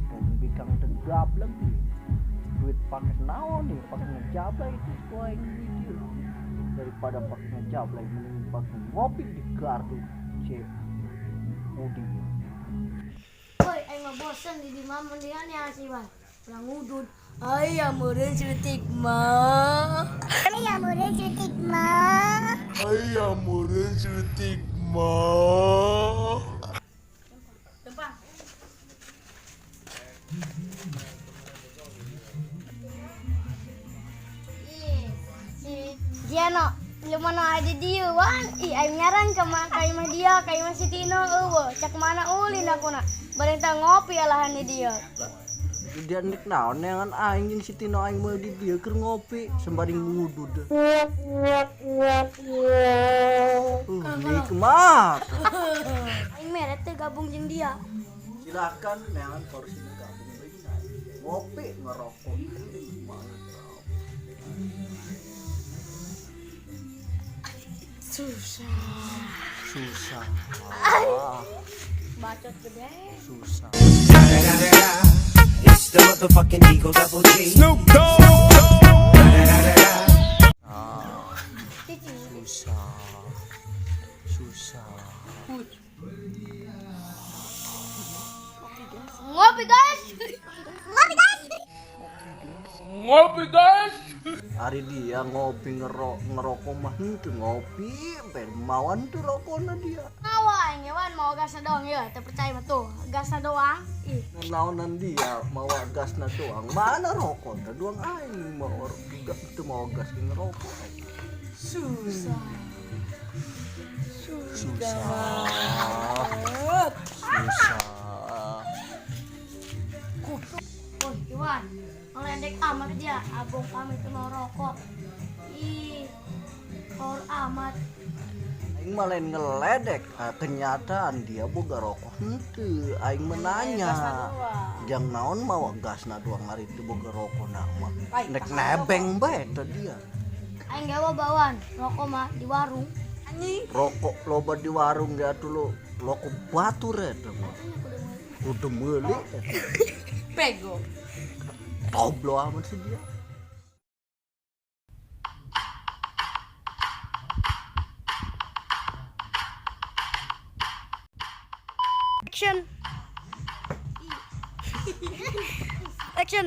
Pakekeun bikang teu gablek duit, pake naon nih? Pake ngejablay itu ku aing di dieu. Daripada pake ngejablay, mending pake ngopi di gardu si Udi. Woi, aing mah bosen di di mah, mendingan ya si Wan. Urang ngudud. Aya meureun cetik mah. Aya meureun cetik mah. Aya meureun cetik mah. Lempang. Ih, si Giano, lu mana ada dia, Wan? Ih, aing nyaran ka ma ka imah dia, ka imah si Tino eueuh. Cak mana ulin aku na. Bareng tah ngopi alahan di dia. Dia nek naon neangan aing jeung si Tino? Aing mah di dieu keur ngopi sembari ngudud. Nikmat. Aing mere teh gabung jeung dia. Silakan neangan kursi, gabung deui, ngopi ngerokok, mantap. Susah. Susah. Bacot gede. Susah. It's the motherfucking Eagle Double G. Snoop Dogg. Cici. Susah, susah. Ngopi, guys. Ngopi, guys. Ngopi, guys. Ari dia ngopi ngerokok mah henteu, ngopi ben mawan tuh rokokna dia. Mawa aing ya, Wan, mau gasna doang ya, teu percaya mah tuh. Gasna doang. Ih, Naonan dia mawa gasna doang? Mana rokok teh doang? Aing mau teu mawa gas ge ngerokok aing. Susah. Susah, susah. Woi, Iwan, ngeledek amat dia. Abang kami tuh mau rokok. Ih, power amat. Aing mah lain ngeledek, ah, kenyataan dia boga rokok henteu. Aing menanya jang naon mawa gasna doang, ari teu boga rokok na mah? Nek nebeng bae teh dia. Aing gawa bawaan rokok mah di warung. Rokok loba di warung ya tuh lo, rokok batur eta mah kudu meuli eta. Pego. Toblo amat sih dia. Action. Action.